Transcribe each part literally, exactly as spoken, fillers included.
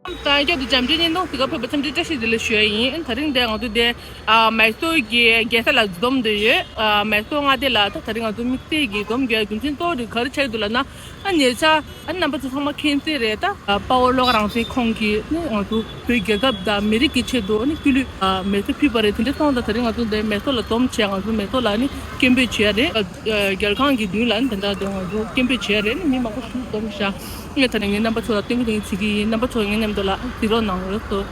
དང་རྒྱབ་ཏུ་འཇམ་འདྲེ་གཉིས་འདུག་དེ་ག་ཕེབས་པ་འཚམས་འདྲི་བཀྲ་ཤིས་བདེ་ལེགས་ཞུ་ཡ་ཡིན། ད་རིང་འདིར་ང་ཚོ་འདིར་ཨ་མའི་སོར་གྱི་རྒྱལ་ས་ལ་འཛོམས་བསྡད་ཡོད། ཨ་མའི་སོར་མངའ་སྡེ་ལ་ད་ད་རིང་ང་ཚོ་དམིགས་བསལ་གྱི་འཛོམས་དགོས་རྒྱུ་མཚན་གཙོ་བོ་དེ་ག་རེ་ཆགས་ཀྱི་འདུག་ལབ་ན། ཨ་ཉེ་ཆར་ཨ་རྣམ་པ་ཚོ་ཚང་མ་མཁྱེན་གསལ་རེད། ད་ཨ་དཔའ་བོ་བློ་དགའ་རང་བཙན་ཁོང་གིས་ནི་ང་ཚོ་བོད་རྒྱལ་ཁབ་དང་མི་རིགས་ཀྱི་ཆེད་དུ་ནི་སྐུ་ལུས་ཨ་མེ་མཆོད་ཕུལ་བ་རེད། དེ་འདྲ་སོང་ཙང་ད་རིང་ང་ཚོ་འདིར་མའི་སོར་ལ་འཛོམས་བྱས། ང་ཚོ་མའི་སོར་ལ་ནི་སྐད་འབོད་བྱས་རེད། ཨ་རྒྱལ་ཁང་གི་མདུན་ལ་ནི་དེ་འདྲ་དེ་ང་ཚོ་སྐད་འབོད་བྱས་རེད། ནི་མི་མང་པོ་ཞིག་འཛོམས་ཤག་ངས་ད་ནི་ངའི་རྣམ་པ་ཚོ་ལ་སྟོན་གྱི་ཡིན། བྱེད་ཀྱི་ཡིན། རྣམ་པ་ཚོ་ངའི་མཉམ་དུ་ལ་གཟིགས་རོགས་གནང་རོགས་གསུངས།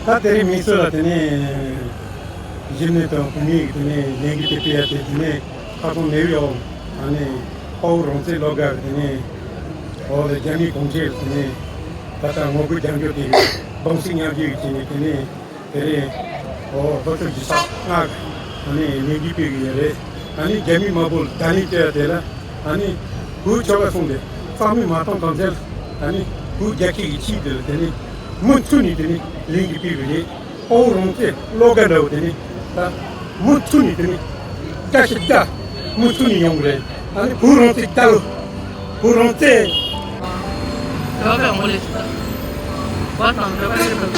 ད་དེ་རིང་མའི་སོར་ལ་དེ་ནས་གཞོན་ནུ་དང་བུད་མེད་ཀྱི་དེ་ནས་ལས་འགུལ་དེ་སྤེལ་ཡ་དེ། དེ་ནས་ཁ་སང་ནེའུ་ཡོག་ཨ་ནི་དཔའ་བོ་རང་བཙན་བློ་དགའ་གི་དེ་ནས་འོག་ལ་རྒྱ་མིའི་གུང་ཁྲན་དེ་ནས་ད་ལྟ་ངོ་རྒོལ་རྒྱག་འགྱོ་དེ་གི་གདུང་སེམས་མཉམ་སྐྱེད་ཀྱི་བྱས་ནས། དེ་ནས་དེ་རིང་འོ་ལྷོ་ཕྱོགས་ཀྱི་ས་ལྔ་གི་ཨ་ནི་ལས་འགུལ་སྤེལ་གི་ཡོད་རེད། ཨ་ནི་རྒྱ་མིའི་དམག་དཔུང་ལ་བརྡ་ལན་སྤྲད་ཡ་དེ་ལ་ཨ་ནི་བོད་ཆོལ་ཁ་གསུམ་དེ་རྩ་མེད་མ་གཏོང་གོང་ཚད་ལ་ཨ་ནི་བོད་རྒྱལ་ཁབ་ཀྱི་ཆེད་དུ་ལ་དེ་ནི་མུ་མཐུད་ནས་དེ་ནི་ལས་འགུལ་སྤེལ་གི་རེད། དཔའ་བོ་རང་བཙན་བློ་དགའ་འདྲ་བོ་དེ་ནི་ད་མུ་མཐུད་ནས་དེ་ནི་བརྒྱ་ཆ་བརྒྱ་མུ་མཐུད་ནས་ཡོང་གི་རེད། ཨ་ནི་བོད་རང་བཙན་རྒྱལ་ལོ། བོད་རང་བཙན། བོད་པའི་ངོ་ལེགས་སོ། བོད་དང་བོད་པའི་རིགས་དང་།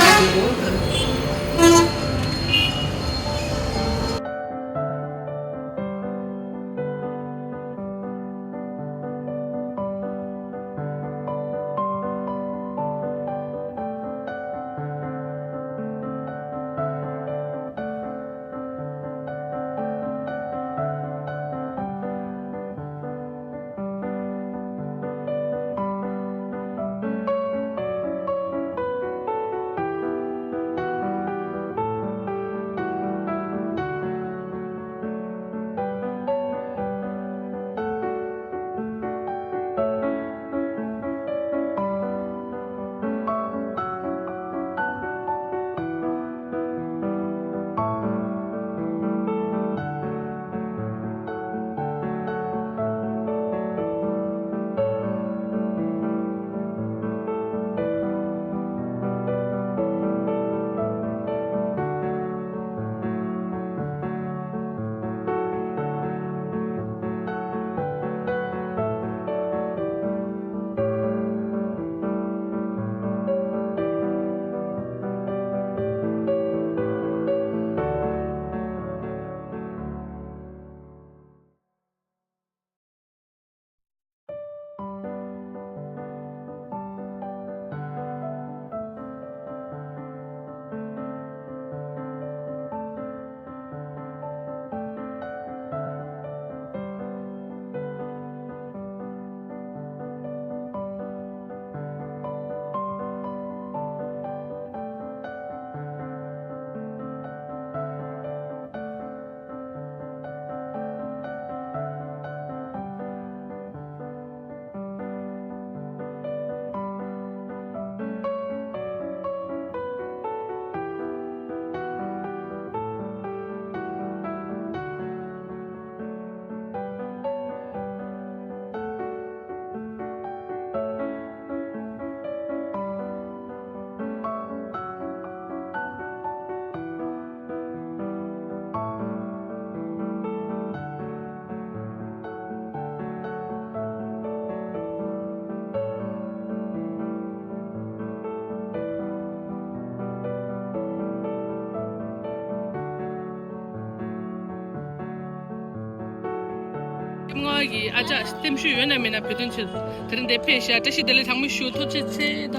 སྐྱབས་མགོན་གྱི་ཨ་ཅག་སེམས་ཤུགས་ཡོད་ན་མེད་ན་བོད་དོན་ཆེད་དུ་དེ་རིང་འདིར་ཕེབས་ཤག་བཀྲ་ཤིས་བདེ་ལེགས་གྲངས་མེད་ཞུ། ཐུགས་རྗེ་ཆེ། ད་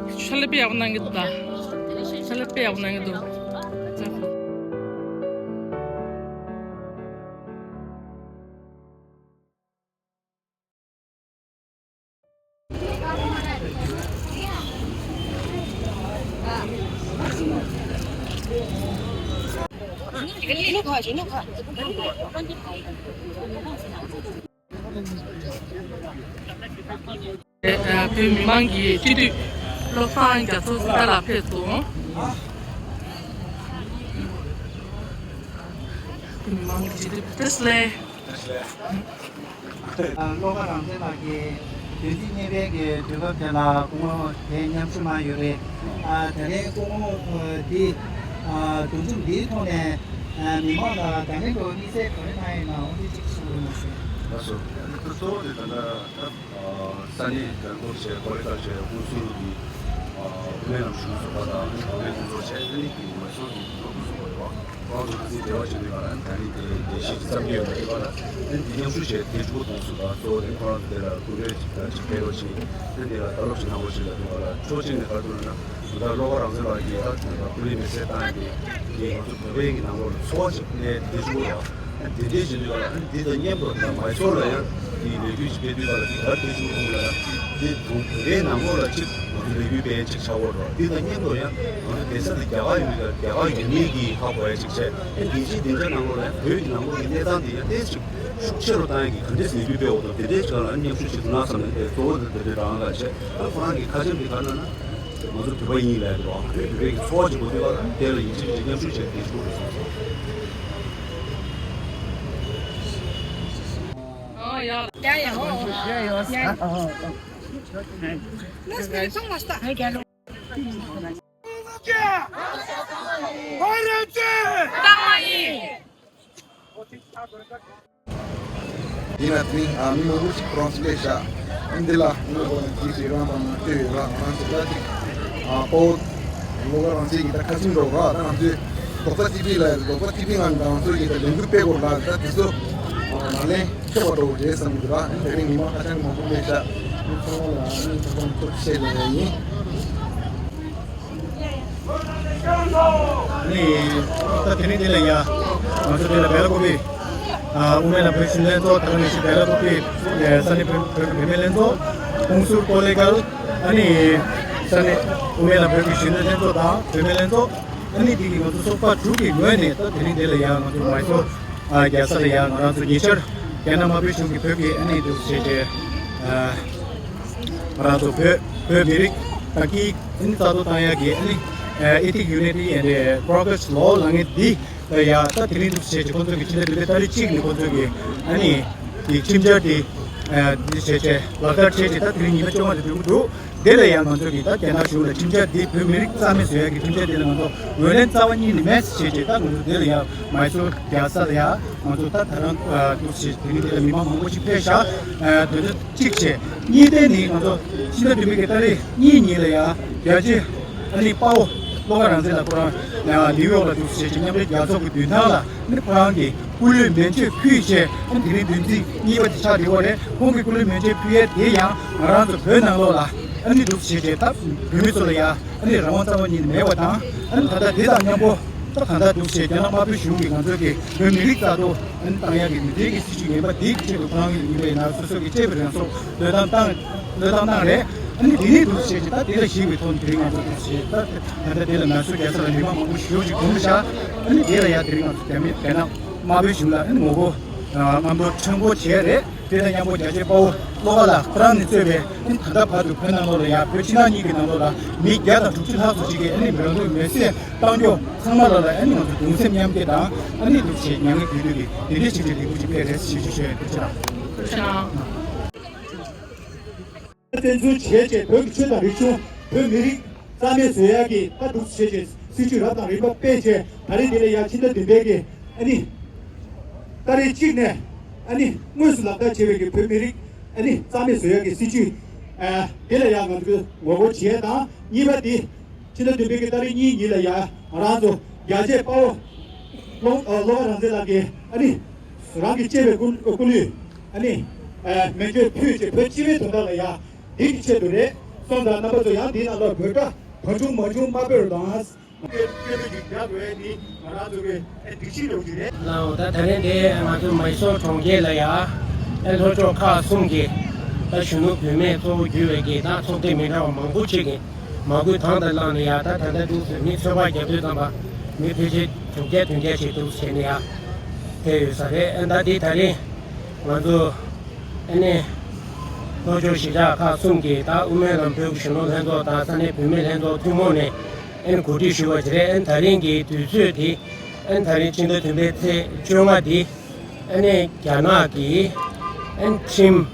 ཕྱག་ལས་དཔེ་ཡག་པོ་གནང་གི་འདུག་ད་ཕྱག་ལས་དཔེ་ཡག་པོ་གནང་གི་འདུག་བོད་མི་མང་གི་སྤྱི་འཐུས་བློ་བཟང་རྒྱ་མཚོ་སྲིད་ཐར་ལགས་ཕེབས་སོང་། བོད་མི་མང་གི་སྤྱི་འཐུས་བཀྲ་ཤིས་བདེ་ལེགས། བློ་དགའ་རང་བཙན་ལགས་ཀྱིས་བདུན་ཚིགས་གཉིས་པའི་གི་དུས་སྐབས་དེ་ལ་སྐུ་ངོ་དེ་མཉམ་ཞུགས་གནང་ཡོད་རེད། ཨ། དེ་རིང་སྐུ་ངོ་འདི་འདུ་འཛོམས་འདིའི་ཐོག་ནས་མི་མང་ལ་དགའ་ཉེ་འགྲོ་དམིགས་བསལ་ག་རེ་གནང་ཡོད་ན་འོ་འདི་གཅིག་གསུང་རོགས་གནང་ཞུ། ལགས་སོ། གཙོ་བོ་དེ་ད་ལྟ་ས་གནས་རྒན་གོག་བྱས་ཀོ་ལེ་ཀར་བྱས་ཧུན་སུར་གྱི་དབུ་མའི་ལམ་གཞུང་ཚོགས་པ་དང་གྲོང་སྡེ་ཁོངས་གཏོགས་བྱས་ཨ་ནི་གི་མ་སོར་གྱི་ལོ་དགུ་སོང་བ་རེད་བ། ཁོང་ཚོ་ཁ་སང་འབྲེལ་བ་བྱེད་དུས་ག་ལ་ད་རིང་དེ་བརྗེད་གཞི་བརྩམས་ཀྱི་ཡོད་མ་རེད་པ་ལ། དེ་འདི་མཉམ་ཞུགས་བྱས་དེ་ཕྲུ་གུ་གཏོང་སྲོལ་དང་གཙོ་བོ་དེ་ཁོ་རང་ཚོ་དེ་ལ་སྐུ་འབྲེལ་ཅིག་དང་ཅིག་ཕེབས་རོགས་བྱེད། དེ་འདི་ལ་ལྟ་རྟོག་ཅིག་གནང་རོགས་བྱེད་ལབ་འདུག་ག་ལ། ཕྱོགས་གཅིག་ནས་ག་རེ་འདུག་ལབ་ན་ད་བློ་དགའ་རང་བཙན་ལགས་ཀྱིས་ད་ད་སྐུ་ལུས་མེར་སྲེག་བཏང་ཡོད་པའི་ང་ཚོ་བོད་པའི་གི་ནང་ལོགས་ལ་ཚོར་བ་ཅིག་གནས་དེ་ཕྲུ་གུ་ལ། དེ་འདྲའི་བྱེད་དུས་ག་ལ་ཨ་ནི་འདི་དང་མཉམ་དུ་ད་མའི་སོར་ལ་ཡང་དེའི་ལས་འགུལ་ཞིག་སྤེལ་དུས་ག་ལ་འདི་གར་དེ་བྱུང་ཐུབ་ལ་ཡང་དེ་དུང་དེ་གའི་ནང་ལོགས་ལ་གཅིག་ང་ཚོ་ལས་འགུལ་སྤེལ་ཡ་གཅིག་ཆགས་ཡོད་རེད། འདི་དང་མཉམ་དུ་ཡང་ང་ཚོ་བསྡད་ས་དེ་རྒྱ་གར་ཡིན་དུས་རྒྱ་གར་ཡུལ་མི་གིས་ཧ་གོ་ཡ་གཅིག་བྱས། ཨ་ནི་རྒྱལ་སྤྱིའི་སྡིངས་ཆ་ནང་ལོགས་ལ་ཡང་བོད་ཀྱི་ནང་ལོགས་ཀྱི་གནས་སྟངས་དེ་ཡང་ཏོག་ཙམ་ཤུགས་ཆེ་རུ་བཏང་ཡ་གི་ག་འདྲས་ལས་འགུལ་སྤེལ་འོག་ཏུ་དེ་འདྲས་ཅིག་ལ་མཉམ་ཞུགས་བྱེད་ཐུབ་ན་བསམ་ནས་དེ་གཙོ་བོ་དེ་དེ་འདྲས་རང་ལ་བྱས། ཨ་ཁོ་རང་གི་ཁ་ཆེམས་དེ་ག་རེ་ལབ་ན། ང་ཚོ་བོད་པ་ཡིན་ལབ་ཀྱི་རེད་བ། བོད་བོད་པའི་གི་འཚོ་བ་ཅིག་དགོས་དུས་ག་ལ་དེ་ལ་ཡིད་ཆེས་བྱེད་མཉམ་ཞུགས་བྱེད་དེ་ཞུ་རེད་གསུངས་སོང་། ཡ་ཡ་ཧོ། ཡ་ཡ་ཧོ། ཡིན་ན་དེ་རིང་ཨ་མི་མང་པོ་ཞིག་ཁོ་རང་ཚོ་སླེབས་ཤག་ཨ་འདི་ལ་དངོས་པོ་ནས་དེའི་རིགས་རང་དང་ང་ལྟོས་ཡོད་ར། ང་རང་ཚོ་ལ་ཅིག་ཨ་ཕོ་ལོ་ག་རང་ཚོའི་གི་ད་ཁ་སིམ་འགྲོ་ར། ད་ང་ཚོའི་རྡོག་རྩ་ཊི་བི་ལ་རྡོག་རྩ་ཊི་བི་ནང་ང་ཚོའི་གི་ད་ལས་འགུལ་སྤེལ་དགོས་ར། ད་དེ་ཚོ་ནང་ལན་ཁྱོད་པ་འགྲོ་རེད་བསམ་གི་འདུག་ར། ཨ་དེ་རིང་མི་མང་ཧ་ཅང་གི་མང་པོ་སླེབས་ཤག་ཨ་ཚང་མ་ལ་ཨ་ནི་ཚོགས་ཁང་ཐུགས་རྗེ་ཆེ་ལབ་ཡ་ཡིན། ནི། ད་དེ་རིང་འདི་ལ་ཡ། ང་ཚོ་འདི་ལ་སྦེལ་ཀོབ་པི། ཨ་དབུ་མའི་ལམ་བོད་གཞོན་ནུ་ལྷན་ཚོགས་དང་ནི་སྦེལ་ཀོབ་པི། ས་གནས་བོད་བོད་ཀྱི་བུད་མེད་ལྷན་ཚོགས། ཧུན་སུར་ཀོ་ལེ་གལ། ཨ་ནི། ས་གནས་དབུ་མའི་ལམ་བོད་ཀྱི་གཞོན་ནུ་ལྷན་ཚོགས་དང་བུད་མེད་ལྷན་ཚོགས། ཨ་ནི་དེ་གི་ང་ཚོ་ཚོགས་པ་དྲུག་གི་ངོས་ནས་ད་དེ་རིང་འདི་ལ་ཡ་ང་ཚོ་མའི་སོར། ཨ་རྒྱལ་ས་ལ་ཡ་ང་རང་ཚོ་ཉེ་ཆར་རྒྱ་ནག་དམར་པོའི་གཞུང་གིས་བོད་ཀྱི་ཨ་ནི་འདུག་བྱས་ཏེ། ཨ་ང་རང་ཚོ་བོད་བོད་མི་རིགས་དང་སྐད་ཡིག་ཨ་ནི་རྩ་གཏོར་བཏང་ཡག་གི་ཨ་ནི་Ethnic Unity and Progress ལོ་ལ་ངེས་འདི་ལ་ཡ་ད་དེ་རིང་འདུག་བྱས་ཀྱི་ཁོང་ཚོ་གི་ཕྱི་ཟླ་བདུན་པའི་ཏ་རིག་གཅིག་ནས་ཁོང་ཚོ་གི་ཨ་ནི་དེ་ཁྲིམས་འཆར་དེ་འདི་བྱས་བྱས་ལག་བསྟར་བྱས་ཀྱི་ད་དེ་རིང་ཉི་མ་བཅོ་ལྔ་དེ་འགྲོ་གི་འདུག་དེ་ལ་ཡང་ང་ཚོ་གི་ད་རྒྱ་ནག་གཞུང་ལ་ཁྲིམས་འཆར་འདི་བོད་མི་རིགས་རྩ་མེད་བཟོ་ཡག་གི་ཁྲིམས་འཆར་དེ་ལ་ང་ཚོ་ངོས་ལེན་རྩ་བ་ཉིད་ནས་མེད་ཟེར་བྱས་ཀྱི་ད་ང་ཚོ་དེ་ལ་ཡང་མའི་སོར་རྒྱལ་ས་ལ་ཡང་ང་ཚོ་ད་ད་རང་འདུག་བྱས་དེ་རིང་དེ་ལ་མི་མང་མང་པོ་ཞིག་ཕེབས་ཤག་དོན་དག་གཅིག་བྱས། གཉིས་དེ་ནི་ང་ཚོ་ཕྱི་ཟླ་བདུན་པའི་གི་ཏ་རིག་གཉིས་ཉིན་ལ་ཡང་རྒྱལ་གཅེས་ཨ་ནི་དཔའ་བོ་བློ་དགའ་རང་བཙན་ལགས་ཁོ་རང་ཡང་ནིའུ་ཡོག་ལ་འདུག་བྱས་ཀྱི་མཉམ་འབྲེལ་རྒྱལ་ཚོགས་ཀྱི་མདུན་ཐང་ལ་ཨ་ནི་ཁོ་རང་གི་སྐུ་ལུས་མེ་མཆོད་ཕུལ་བྱས་ཨ་ནི་དེ་རིང་བདུན་ཚིགས་གཉིས་པ་དེ་ཆགས་བསྡད་ཡོད་རེད། ཁོང་གི་སྐུ་ལུས་མེ་མཆོད་ཕུལ་ཡས་དེ་ཡང་ང་རང་ཚོ་བོད་ནང་ལོགས་ལ་ཨ་ནི་འདུག་བྱས་ཀྱི་ད་བོད་མི་ཚོ་ལ་ཡང་ཨ་ནི་རང་དབང་རྩ་བ་ཉིད་ནས་མེད་པ་དང་ཨ་ནི་ད་ལྟ་དེ་དང་མཉམ་པོ། ད་གང་ལྟར་འདུག་བྱས་རྒྱ་ནག་དམར་པོའི་གཞུང་གིས་ང་ཚོ་གི་བོད་མི་རིགས་རྩ་གཏོར་ཨ་ནི་བཏང་ཡག་གི་མི་སྒེར་གྱི་སྲིད་བྱུས་ངན་པ་འདིའི་ཆེད་དུ་ཁོ་རང་གི་ཡིན་པའི་ནང་སོ་སོ་གི་གཅེས་པའི་རང་སྲོག་བློས་བཏང་བཏང་བློས་བཏང་བཏང་རེད། ཨ་ནི་དེ་ནས་འདུག་བྱས་ཀྱི་ད་དེ་ལ་གཞིགས་པའི་ཐོག་ནས་དེ་རིང་ང་ཚོ་འདུག་བྱས་ད་ད་ལྟ་དེ་ལ་ནང་སོ་རྒྱལ་ས་ལ་མི་མང་མང་པོ་ཞེ་པོ་ཅིག་འཛོམས་ཤག་ཨ་ནི་དེ་ལ་ཡ་དེ་རིང་ང་ཚོ་རྒྱ་མི་རྒྱ་ནག་དམར་པོའི་གཞུང་ལ་ཨ་ནི་ངོ་རྒོལ་དམར་འབོད་ཁྲོམ་སྐོར་བྱས་རེད། དེ་དང་མཉམ་པོ་རྒྱལ་གཅེས་དཔའ་བོ་བློ་དགའ་ལགས་ཁོ་རང་ནས་གཙོས་པའི་ཨ་ནི་ད་ལྟ་བར་དུ་བོད་ནང་ལོགས་ལ་ཡང་བོད་ཕྱི་ནང་གཉིས་ཀྱི་ནང་ལོགས་ལ་མི་བརྒྱ་དང་དྲུག་ཅུ་ལྷག་ཙམ་ཞིག་གིས་ཨ་ནི་རང་ལུས་མེར་སྲེག་བཏང་རྒྱུ་ཚང་མ་ལ་ལ་ཨ་ནི་ང་ཚོ་གདུང་སེམས་མཉམ་སྐྱེད་དང་ཨ་ནི་འདུག་བྱས་མྱ་ངན་གུས་འདུད་ཀྱི་དེ་འདྲའི་ཞིག་གི་ལས་འགུལ་ཅིག་སྤེལ་རེད་ཞེས་ཞུ་ཞུ་ཡ་ཐུགས་རྗེ་གནང་། བཙན་འཛུལ་བྱས་རྗེས་བོད་ཀྱི་ཆོས་དང་རིག་གཞུང་བོད་མི་རིགས་རྩ་མེད་བཟོ་ཡག་གི་ད་འདུག་བྱས་རྗེས་སྲིད་བྱུས་རབ་དང་རིམ་པ་སྤེལ་རྗེས་ད་རེས་འདི་ལ་ཡང་ཕྱི་ཟླ་བདུན་པའི་གི་ཨ་ནི་ཏ་རིག་གཅིག་ནས་ཨ་ནི་དངོས་སུ་ལག་བསྟར་བྱས་པའི་གི་བོད་མི་རིགས་ཨ་ནི་རྩ་མེད་བཟོ་ཡག་གི་སྲིད་བྱུས་ཨ་དེ་ལ་ཡང་ང་ཚོས་ངོ་རྒོལ་བྱས་དང་གཉིས་པ་དེ་ཕྱི་ཟླ་བདུན་པའི་གི་ཏ་རིག་གཉིས་ཉིན་ལ་ཡང་ང་རང་ཚོ་རྒྱལ་གཅེས་དཔའ་བོ་བློ་བློ་དགའ་རང་བཙན་ལགས་ཀྱིས་ཨ་ནི་རང་གི་གཅེས་པའི་སྐུ་སྐུ་ལུས་ཨ་ནི་ཨ་མེ་མཆོད་ཕུལ་བྱས་བོད་སྤྱི་བའི་དོན་དག་ལ་ཡང་འདི་གི་ཆེད་དུ་རེད། སོང་ཙང་རྣམ་པ་ཚོ་ཡང་འདིའི་ནང་ལ་བོད་སྒྲ་མ་བྱུང་མ་བྱུང་མ་སྤེལ་རོགས་གནང་། སྐད་སྐད་འབོད་ཅིག་རྒྱག་དགོས་ཡས་འདི་ང་རང་ཚོ་གི་ཨེ་སྒྲིག་གཞི་ལོག་ཅིག་རེད། ལའོ་ད་ད་རིང་འདི་ང་ཚོ་མའི་སོར་གྲོང་ཁྱེར་ལ་ཡ་ཨེ་ལྷོ་ཕྱོགས་ཁག་གསུམ་གི་ད་གཞོན་ནུ་བུད་མེད་གཙོ་བོ་གྱུར་བའི་གི་ད་ཚོགས་སྡེ་མི་འདྲ་བ་མང་པོ་ཅིག་གི་མ་སྐུལ་དང་དུ་བླངས་ནས་ཡ་ད་ད་ལྟ་འདུག་ཟེར་མི་ཚོད་དཔག་བརྒྱབ་དུས་ཙམ་པ་མི་ཕལ་ཆེར་དྲུག་བརྒྱ་བདུན་བརྒྱ་ཞིག་འདུག་ཟེར་ནས་ཡ་ཕེབས་ཡོད་ས་རེད། ཨེ་ད་འདི་ད་རིང་ང་ཚོ་ཨེ་ནས་ལྷོ་ཕྱོགས་གཞིས་ཆགས་ཁག་གསུམ་གི་ད་དབུ་མའི་ལམ་བོད་ཀྱི་གཞོན་ནུ་ལྷན་ཚོགས་དང་ས་གནས་བུད་མེད་ལྷན་ཚོགས་ཐུན་མོང་ནས་ཨེ་ནས་གོ་སྒྲིག་ཞུས་པ་ཅིག་རེད། ཨེ་ད་རིང་གི་དུས་ཚོད་དེ་ཨེ་ད་རིང་ཕྱི་ཟླ་བདུན་པའི་ཚེས་བཅོ་ལྔ་འདི་ ཨ་ནི་རྒྱ་ནག་གི་ཨ་ནི་ཁྲིམས།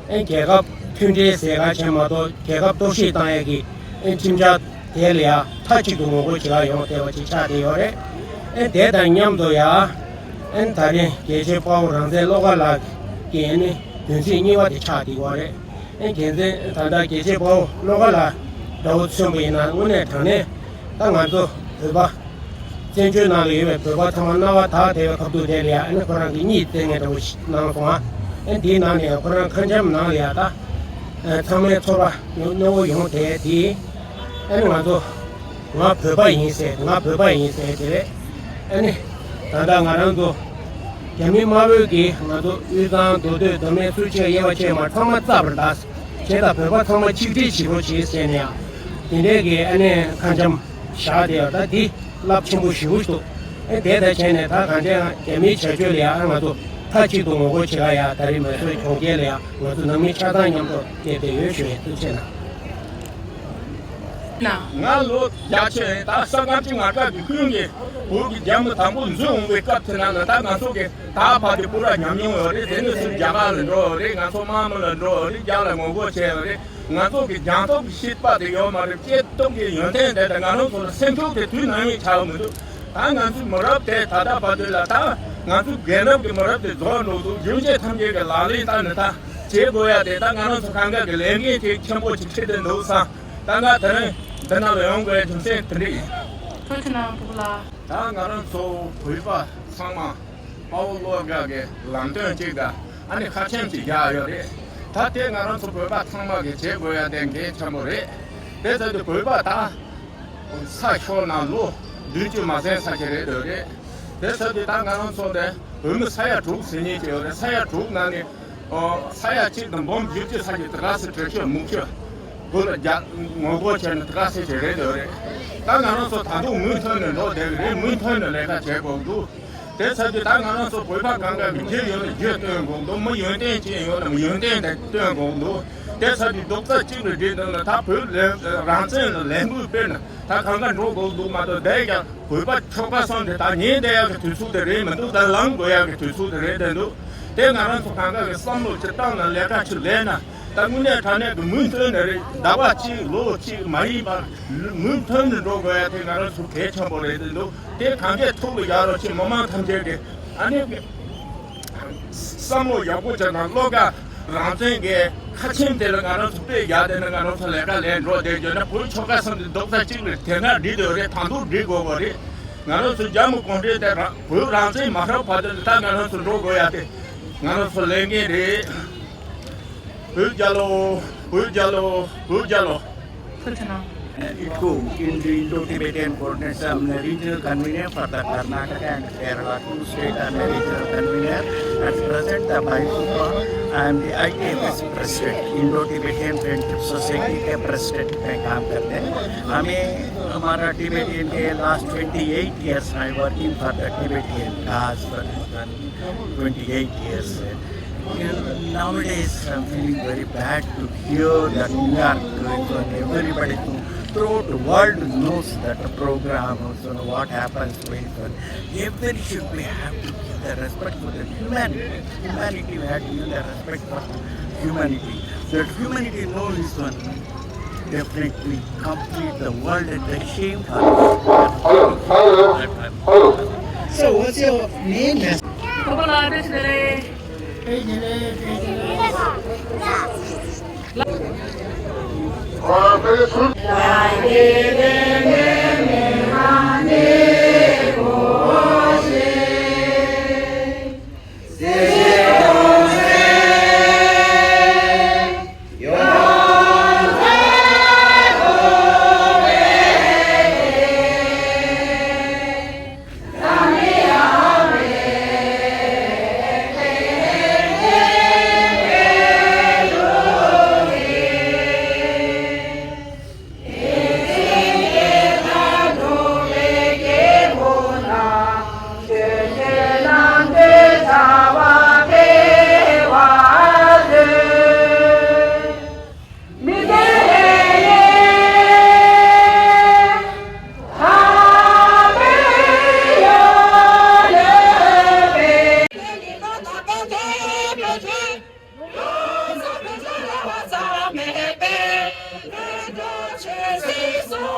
ཨ་ནི་རྒྱལ་ཁབ་མཐུན་འབྲེལ་ཟེར་ག་བྱས་མ་གཏོགས་རྒྱལ་ཁབ་གཏོར་བཤིག་བཏང་ཡས་ཀྱི་ཨ་ནི་ཁྲིམས་འཆར་དེ་ལ་ཡ་མཐའ་གཅིག་ཏུ་ངོ་རྒོལ་བྱེད་ག་ཡོང་བསྡད་པ་ཅིག་ཆགས་བསྡད་ཡོད་རེད། ཨ་ནི་དེ་དང་མཉམ་དུ་ཡ་ཨ་ནི་ད་རེས་རྒྱལ་གཅེས་དཔའ་བོ་རང་བཙན་བློ་དགའ་ལགས་ཀྱི་ཨ་ནི་བདུན་ཚིགས་གཉིས་པ་དེ་ཆགས་བསྡད་ཡོད་རེད། ཨ་ནི་རྒྱལ་མཚན་ད་ལྟ་རྒྱལ་གཅེས་དཔའ་བོ་བློ་དགའ་ལགས་འདྲ་བོ་མཚོན་པ་ཡིན་ན་དངོས་གནས་དྲང་གནས་ད་ང་ཚོ་བོད་པ་བཙན་བྱོལ་ནང་ལ་ཡོད་པའི་བོད་པ་ཚང་མ་རྣ་བ་དག་བསྡད་པའི་ཁ་ཐུག་དེ་ལ་ཡ་ཨ་ནི་ཁོ་རང་གིས་གཉིད་སད་མཁན་འདྲ་བོ་ཞིག་གནང་སོང་ང་། ཨ་ནི་དེའི་ནང་ནས་ཁོ་རང་ཁ་འཆམ་ནང་ལ་ཡ་ད་ཨ་ཚང་མའི་ཚོར་བ་ཡོང་སྣང་བ་ཡོང་བསྡད་དེ། ཨ་ནི་ང་ཚོ་ང་བོད་པ་ཡིན་ཟེར་ང་བོད་པ་ཡིན་ཟེར་དེ་རེད། ཨ་ནི་ད་ལྟ་ང་རང་ཚོ་རྒྱ་མི་དམར་པོས་ཀྱིས་ང་ཚོ་དབུས་གཙང་མདོ་སྟོད་མདོ་སྨད་སུ་ཆེ་དབྱེ་བ་ཕྱེ་མ་ཚང་མ་རྩ་བར་གདའ་བྱས་ད་བོད་པ་ཚང་མ་ཆིག་སྒྲིལ་བྱེད་རོགས་བྱེད་ཟེར་ནས་ཡང་དེ་འདྲའི་གི་ཨ་ནི་ཁ་འཆམ་བཞག་བསྡད་ཡོད། ད་འདི་རླབས་ཆེན་པོ་ཞེ་པོ་ཞིག་འདུག་ཨེ་དེ་ལྟར་བྱས་ནས་ད་གང་ལྟར་ཡང་རྒྱ་མིའི་བྱ་སྤྱོད་ལ་ཡང་ང་ཚོ་མཐའ་གཅིག་ཏུ་ངོ་རྒོལ་བྱེད་ག་ཡ་ད་རེས་མ་སོའི་གྲོང་ཁྱེར་ལ་ཡང་ང་ཚོ་ནང་མི་ཆ་ཚང་མཉམ་དུ་ཕེབས་བསྡད་ཡོད་ཞུ་ཡས། ཐུགས་རྗེ་གནང་། ང་ལོ་བརྒྱད་ཅུ་ཡིན། ད་ས་ཁམས་ཀྱི་ང་དགའ་གི་ཁུལ་གྱི་བོད་ཀྱི་རྒྱལ་མོ་དང་པོ་འཛུལ་འོང་བའི་སྐབས་དེ་ན་ལ་ད་ང་ཚོ་གི་ད་བར་དེ་པུ་ར་ཉམས་མྱོང་ཡོད་རེད། དེ་ནས་ཚུར་རྒྱ་གར་ལ་འགྲོ་ཡོད་རེད། ང་ཚོ་དམག་མི་ལ་འགྲོ་ཡོད་རེད། རྒྱ་ལ་ངོ་རྒོལ་བྱས་ཡོད་རེད། ང་ཚོ་གི་སྦྱང་སྟོབས་ཀྱི་ཤེས་པ་དེ་ཡོད་མ་རེད། སྐྱེས་སྟོབས་ཀྱི་ཡོན་ཏན་དེ་དང་ང་རང་ཚོ་ལ་སེམས་ཤུགས་དེ་དུས་ནམ་ཡང་ཆག་མི་འདུག་ད་ང་ཚོའི་མི་རབས་དེ་ད་ལྟ་བར་དུ་ལ་ད་ང་ཚོའི་རྒན་རབས་ཀྱི་མི་རབས་དེ་རྫོགས་འགྲོ་འདུག་རྒྱུན་ཆད་ཐམས་ཅད་ཀྱི་ལག་ལེན་བསྟར་ནས་ད་བྱེད་དགོས་ཡ་དེ་ད་ང་རང་ཚོ་གང་ག་གི་ལས་འགན་དེ་ཆེན་པོ་ཅིག་ཁྲིད་དེ་འདུག་བསམ། ད་ང་དེ་རིང་འདི་ནང་ལ་ཡོང་དགོས་ཡ་རྒྱུ་མཚན་དེ་འདྲ་ཡིན། ཐུགས་རྗེ་གནང་། ཕུག་ལ། ད་ང་རང་ཚོ་བོད་པ་ཚང་མ་དཔའ་བོ་བློ་དགའ་གི་ལམ་སྟོན་གཅིག་དང་ཨ་ནི་ཁ་ཆེམས་གཅིག་བཞག་ཡོད་རེད། ད་དེ་ང་རང་ཚོ་བོད་པ་ཚང་མ་གི་བྱེད་དགོས་ཡ་དེ་གལ་ཆེན་པོ་རེད། དེ་ཚོ་དེ་བོད་པ་ད་ས་ཤོར་ན་ལོ་བདུན་ཅུ་མ་ཟིན་ས་ཞིག་རེད་འདོད་རེད། དེ་ཚོ་དེ་ད་ང་རང་ཚོ་དེ་བོད་མི་ས་ཡ་དྲུག་ཟིན་ཉེན་ཅིག་ཡོད་རེད། ས་ཡ་དྲུག་ནང་ནས་ཨོ་ས་ཡ་གཅིག་དང་འབུམ་བཞི་བཅུ་ས་ཞིག་དེ་ག་སེ་གྲོས་ཆོད་མུ་ཁྱུ་བོད་ལ་རྒྱ་ངོ་རྒོལ་བྱས་ནས་དེ་ག་སེ་ཞིག་རེད་འདོད་རེད། ད་ང་རང་ཚོ་ད་དུང་མུ་མཐུད་ནས་འགྲོ་བསྡད་ཀྱི་རེད། མུ་མཐུད་ནས་ལས་ཀ་བྱེད་དགོས་འདུག་དེ་ཚ་དུས་ད་ང་རང་ཚོ་བོད་པ་གང་ག་གི་རྒྱུ་ཡོད་ན་རྒྱུ་སྟོན་དགོས་འདུག་མི་ཡོན་ཏན་ཅན་ཡོད་ན་མི་ཡོན་ཏན་དེ་སྟོན་དགོས་འདུག་དེ་ཚ་དུས་རྡོག་རྩ་གཅིག་ལ་སྒྲིལ་འདུག་ན་ད་བོད་ལ་རང་བཙན་ལ་ལས་འགུལ་སྤེལ་ན་ད་གང་ག་འགྲོ་དགོས་འདུག་མ་གཏོགས་དེ་ཀྱང་བོད་པ་ཆོལ་ཁ་གསུམ་དེ་ད་ཉིན་བསྡད་ཡག་གི་དུས་ཚོད་དེ་རེད་མི་འདུག་ད་ལངས་དགོས་ཡག་གི་དུས་ཚོད་དེ་རེད་བསྡད་འདུག་དེ་ང་རང་ཚོ་གང་ག་གི་བསམ་བློ་ཅིག་བཏང་ན་ལས་ཀ་ཅིག་ལས་ན། ད་དངོས་གནས་དྲང་གནས་ཀྱི་མུ་མཐུད་ནས་རེད། ཟླ་བ་གཅིག་ལོ་གཅིག་མ་ཡིན་པར་མུ་མཐུད་ནས་འགྲོ་དགོས་ཡ་དེ་ང་རང་ཚོ་གལ་ཆེན་པོ་རེད་འདུག་དེ་གང་གས་ཐུགས་ལ་བཞག་རོགས་བྱེད། མི་མང་ཐམས་ཅད་ཀྱིས་ཨ་ནི་བསམ་བློ་ཡག་པོ་བྱས་ན་བློ་དགའ་རང་བཙན་གྱི་ཁ་ཆེམས་དེ་ལ་ང་རང་ཚོ་དཔེ་རྒྱག་བསྡད་ན་ང་རང་ཚོ་ལས་ཀ་ལས་འགྲོ་བསྡད་རྒྱུ་ན་བོད་ཆོལ་ཁ་གསུམ་དེ་རྡོག་རྩ་གཅིག་ལ་དེ་སྔ་སྒྲིལ་འདོད་རེད། ད་དུང་སྒྲིལ་དགོས་པ་རེད། ང་རང་ཚོ་རྒྱ་མི་གུང་ཁྲན་དེ་རང་བོད་རང་བཙན་མ་ཧྲག་བར་དུ་ད་ང་རང་ཚོ་འགྲོ་དགོས་ཡ་དེ་ང་རང་ཚོ་ལས་འགན་རེད། བོད་རྒྱལ་ལོ། བོད་རྒྱལ་ལོ། བོད་རྒྱལ་ལོ། ཐུགས་རྗེ་གནང་། Uh, I T C O, Indo-Tibetan Coordination, I'm the regional convener for the Karnataka and Kerala, two state, I'm the regional convener. At present, the Baikupa, I'm the I T F S president, Indo-Tibetan Friendship Society के president में काम करते हैं। हमें हमारा टिबेटियन के last twenty eight years I working for the Tibetan cause for this one, twenty eight years. You know, nowadays, I'm feeling very bad to hear that New York going on. Everybody to, throughout the world knows that the program, also what happens going on. Everybody should be have to give the respect for the humanity. Humanity, we have to give the respect for humanity. That humanity knows this one. Definitely complete the world at the same time. Hello, hello, hello. So what's your name?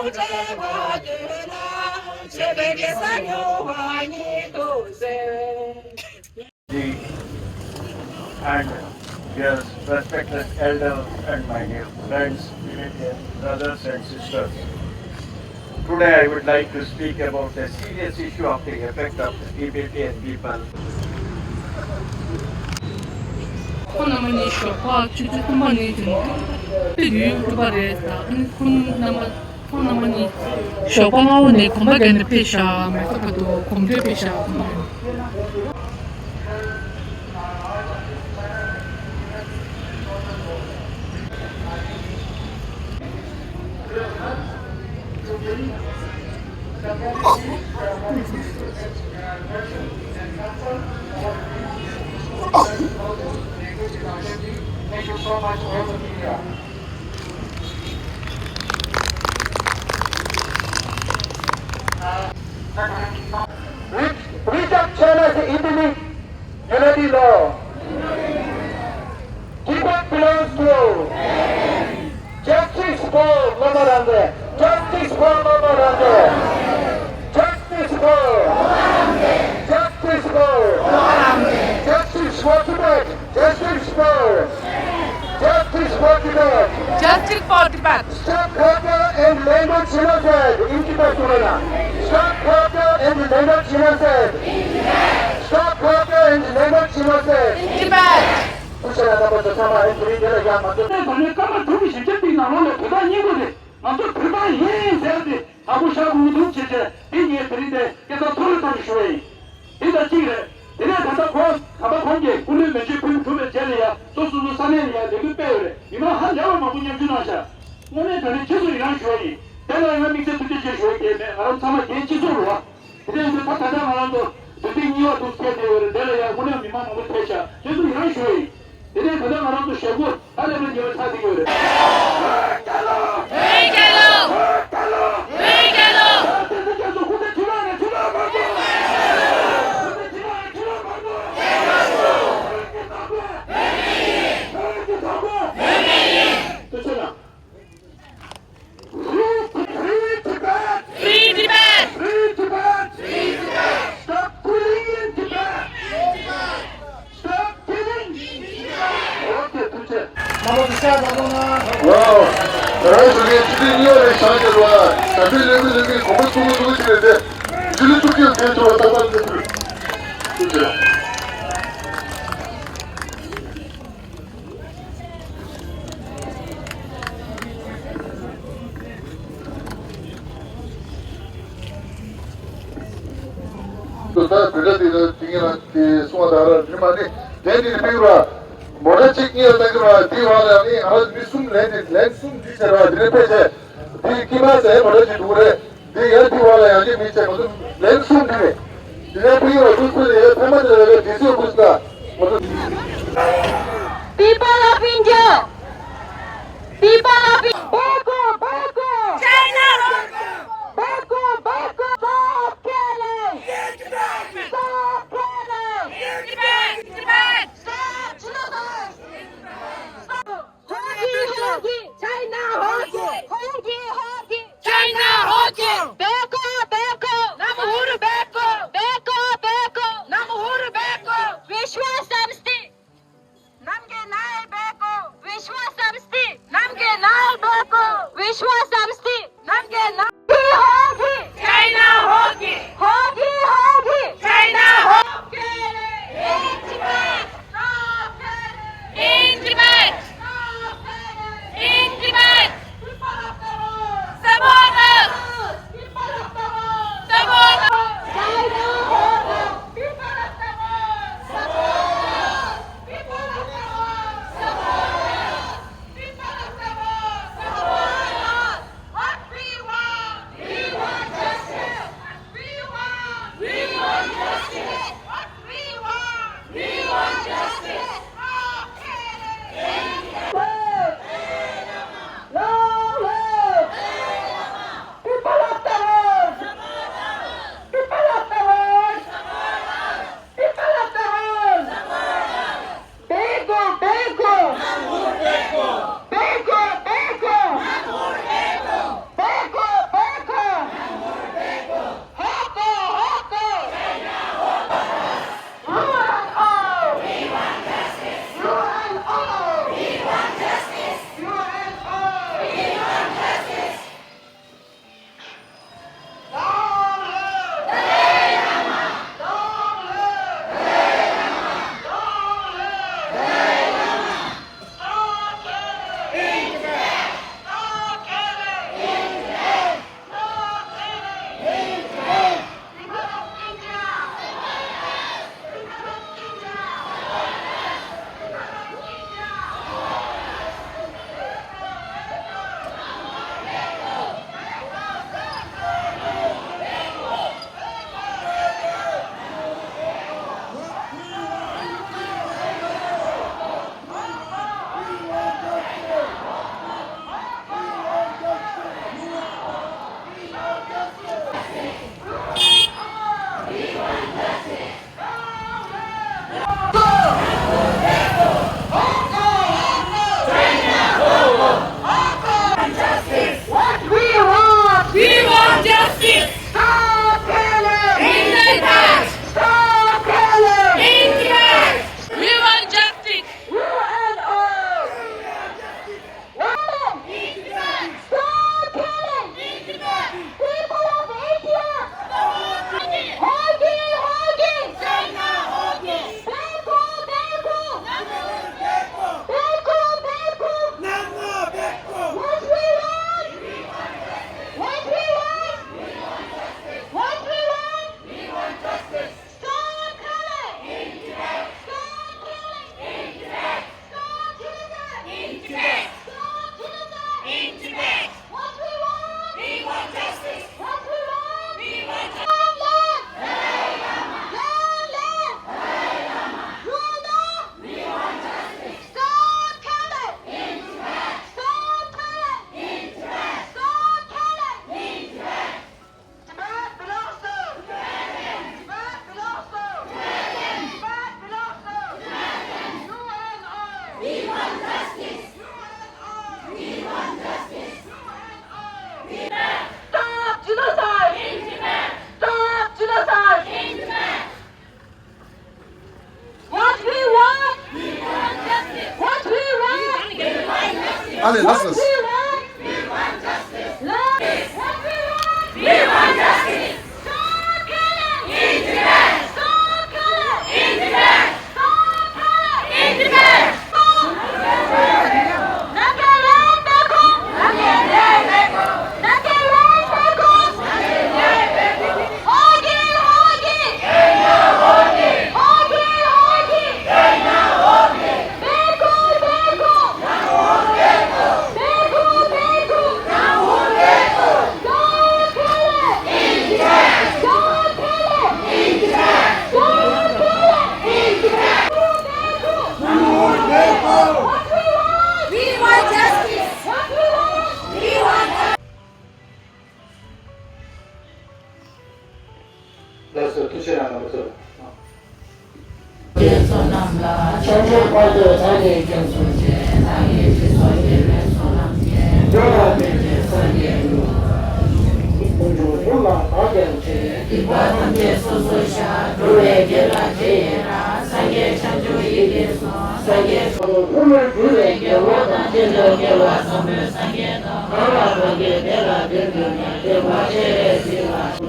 And yes, respected elders and my dear friends, Tibetan brothers and sisters. Today I would like to speak about the serious issue of the effect of the Tibetan people. ཁོང་རྣམ་པ་གཉིས་ཞོགས་པ་ཆུ་ཚོད་གསུམ་པ་ནས་བྱུང་སྟེ་ཡུལ་དཀྲུག་པ་རེད། ད་ཁོང་རྣམ་པ་ཁོང་རྣམ་པ་གཉིས་ཞོགས་པ་སྔ་པོ་ནས་གོམ་པ་བརྒྱབ་ནས་ཕེབས་ཤག་མེ་ཏོག་བར་དུ་གོམ་བགྲོད་ཕེབས་ཤག Thank you so much, all the media. Which, which of China's Indian unity law? Tibet belongs to justice for Lama Ramde. Justice for Lama Ramde. Justice for. Justice for. Justice for Tibet. Justice for. Justice for Tibet. Justice for Tibet. Stop torture and language genocide in Tibet. Stop torture and language genocide. Stop torture and language genocide. In Tibet. ཁུ་ཤ་ལ་ད་པ་ཚོ་ཚང་མ་ཨེ་དེ་རིང་འདི་ལ་ཡར་མ་འཛོམས། ད་ནི་སྐར་མ་དྲུག་གི་ཞིབ་དཔྱད་དེའི་ནང་ལོགས་ལ་བོད་པ་སྙིང་པོ་རེད། ང་ཚོ་བོད་པ་ཡིན་ཟེར་ཏེ་དྲག་པོ་ཤ་ཁུ་འདུག་བྱས་བྱས་དེ་ངས་དེ་རིང་འདི་སྐད་ཆ་མཐོ་རུ་བཏང་ཞུ་བ་ཡིན། དེ་ལ་གཅིག་རེད། དེ་ནས་ད་ལྟ་ཁོ་གམ་པ་ཁོང་གིས་སྐུ་ལུས་མེ་མཆོད་ཕུལ་གྲུབ་པའི་རྗེས་ལ་ཡ་སོ་སོ་སོ་ས་གནས་ལ་ཡ་ལས་འགུལ་སྤེལ་ཡོད་རེད། མི་མང་ཧ་ལས་པ་མང་པོ་མཉམ་ཞུགས་གནང་ཤག་དངོས་གནས་དྲང་གནས་ཁྱེད་ཚོ་ཡི་རང་ཞུ་བ་ཡིན། དེ་ལ་ཡང་དམིགས་བསལ་ཐུགས་རྗེ་ཆེ་ཞུ་བ་གལ་མེད། ང་རང་ཚང་མ་རྒན་སྤྱི་ཚོགས་རེད་བ། དེ་ནས་ད་ད་ལྟ་ང་རང་ཚོ་དུས་ཚིགས་གཉིས་པ་འདུག་སྐད་དེ་ཡོད་རེད། དེ་ལ་ཡང་དངོས་གནས་མི་མང་མང་པོ་ཕེབས་ཤག་ཁྱེད་ཚོ་ཡི་རང་ཞུ་བ་ཡིན། དེ་ནས་ད་ལྟ་ང་རང་ཚོ་ཞབས་སྐུ་ཧ་ལས་པའི་ཉེ་བ་ཆགས་བསྡད་ཡོད་རེད། བོད་རྒྱལ་ལོ། བོད་རྒྱལ་ལོ། བོད་རྒྱལ་ལོ། བོད་རྒྱལ་ལོ། བོད་རྒྱལ་ལོ། ཐུགས་རྗེ་གནང་། Free Tibet! Free Tibet! Free Tibet! Stop killing in Tibet! Stop killing! Okay, ཐུགས་རྗེ་ཆེ། Wow! རང་སོ་སོའི་ཕྱི་དྲིལ་གཉིས་པ་ལས་བཞག་རྒྱུ་བ། ད་ཕན་ལས་མི་ལས་མི་གོམ་པ་ཚུགས་ཚུགས་ཅི་རེད་དེ། ཇུ་ལི་ཐུགས་རྒྱུ་དེ་ཚོ་ལ་ད་ལྟ་ལས་ཕུལ། ཐུགས་རྗེ་ཆེ། ད་བོད་སྒྲ་དེ་ལ་དེ་ངེད་ལ་དེ་གསུང་བ་ད་ར་རིམ་མ་ནི་དེ་ནི་རིམ་པའི་ར་མོ་ཊ་གཅིག་གཉིས་ལ་ལྟ་གི་ར་དེ་བ་ལ་ནི་ང་ལ་མི་གསུམ་ལན་དེ་ལན་གསུམ་འདི་བྱས་ར་དེ་ནི་དཔེ་བྱས་དེ་ཀི་མ་ཟེར་མོ་ཊ་གཅིག་འདུག་རེད། དེ་ཡང་དེ་བ་ལ་ཡང་དེ་མི་བྱས་མ་གསུམ་ལན་གསུམ་དེ་རེད། དེ་ནས་ཕུ་ཡུ་ར་ཕུ་ཕུ་ལ་ཡང་ཕ་མ་དེ་ལ་ཡང་དེ་ཚོས་ཕུ་སུ་ད་མ་གསུམ། People of India! People of India! Bhagwan! Bhagwan! China! Bhagwan! Bhagwan! Stop killing! Stop killing! Stop genocide! Stop! Hogi! Hogi! China! Hogi! Hogi! Hogi! China! Hogi! Bhagwan! Bhagwan! Namhur Bhagwan! Bhagwan! Bhagwan! Namhur Bhagwan! Vishwa Samsthi! ཨ་ལས། ལགས་སོ། What we want? We want justice. Love. What we want? We want justice. Stop killing! In Tibet! Stop killing! In Tibet! Stop killing! In Tibet! Stop! ལགས་སོ། ཐུགས་རྗེ་གནང་། རྣམ་པ་ཚོ། རྗེ་བསོད་ནམས་ལ། ཕྱག་འཚལ་བར་དུ་བདག་གིས་སྐྱབས་སུ་མཆི། བདག་གིས་སྦྱིན་སོགས་དགེ་བའི་ཚོགས་རྣམས་ཀྱིས། འགྲོ་བ་ཐམས་ཅད་སངས་རྒྱས་ཀུན། དཀོན་མཆོག་གསུམ་ལ་བདག་ཀྱང་མཆི། སྡིག་པ་ཐམས་ཅད་སོ་སོར་བཤགས། འགྲོ་བའི་དགེ་ལ་རྗེས་ཡི་རང་། སངས་རྒྱས་བྱང་ཆུབ་ཡིད་ཀྱིས་བཟུང་། སངས་རྒྱས་ཐོབ་ཐུབ་པར་གྱུར་པའི་དགེ་བ་དང་། ཇི་འདྲའི་དགེ་བ་བཟང་པོས་སངས་རྒྱས་དང་། གང་ལ་གང་འགྱུར་དེ་ལ་དེ་འདུད་ནས། དེ་བ་ཆེ་བས་གཟིགས་ལ།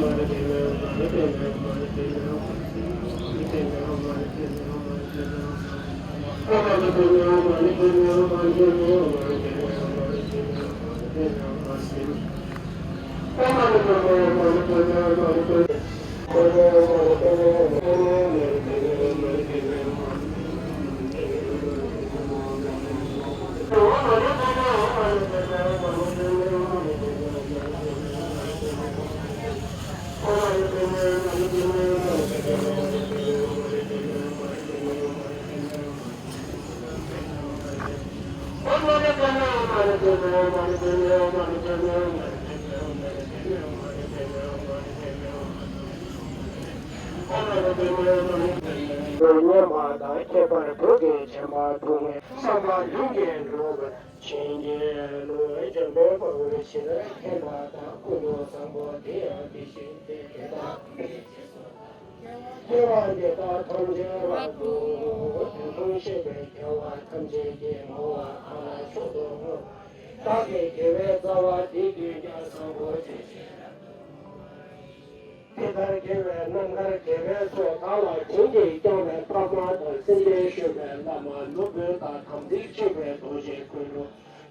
སྙན་པ་དང་ཁྱད་པར་བོད་ཀྱི་བྱམས་པ་སྒྲོན་མེ། བསམ་པ་ལྷུན་གྱིས་འགྲུབ་པར་བྱིན་གྱིས་རློབས། འཇམ་དཔལ་དཔའ་བོས་ཆེར་མཁྱེན་པ་དང་། ཀུན་ཏུ་བཟང་པོ་དེ་ཡང་དེ་བཞིན་ཏེ། དེ་དག་ཀུན་གྱི་རྗེས་སུ་བདག་སྐྱེ་བ་འདི་དག་ཐམས་ཅད་རབ་ཏུ་དོན་དུ་གཤེགས་པའི་རྒྱལ་བ་ཐམས་ཅད་ཀྱིས་བསྔོ་བ་གང་ལ་མཆོག་ཏུ་བསྔོ་བ། བདག་གི་དགེ་བའི་རྩ་བ་འདི་ཀུན་ཀྱང་བཟང་པོ་ཇི་བཞིན་རབ་ཏུ་བསྔོ་བ་ཡི། དེ་ལྟར་དགེ་བའི་རྣམ་ཐར་དགེ་བའི་ཚོགས་བདག་ལ་བྱིན་གྱིས་བརྐྱང་བའི་པདྨ་དང་། སེམས་དཔའི་སྤྱོད་པའི་བླ་མ་ནོར་བུ་དང་། དམ་ཚིག་ཆེ་བའི་རྡོ་རྗེ་ཀུན་འགྲོ།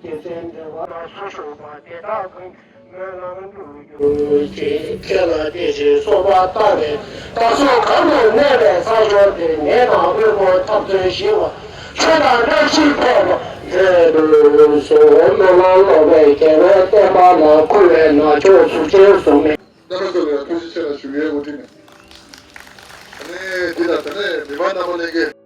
རྒྱལ་སྲས་འགྲོ་བ་ལ་སུ་ཞུགས་པ་དེ་དག་ཀུན། སྨོན་ལམ་འགྲུབ་གྱུར་ཅིག་ཁྱེད་ལ་དེ་བཞིན་གསོལ་བ་བཏབ་པས། བདག་སོགས་གང་དུ་གནས་པའི་ས་ཕྱོགས་དེར། ནད་དང་དབུལ་པོ་འཐབ་རྩོད་ཞི་བ། ཆོས་དང་བཀྲ་ཤིས་འཕེལ་བ་མཛད་དུ་གསོལ། སྨོན་ལམ་ལོག་པའི་རྒྱལ་བའི་བསྟན་པ་ལ། འཁོར་བའི་ནག་ཕྱོགས་གཟུགས་ཅན་གཟུགས་མེད། རྣམ་པ་ཚོ་ལ་ཐུགས་རྗེ་ཆེ་ལ་ཞུ་ཡས་འོ་དྲིས་མེད། ཨ་ནི་འདི་ལ་ད་ནས་མི་མང་རྣམ་པ་ལྷན་རྒྱས།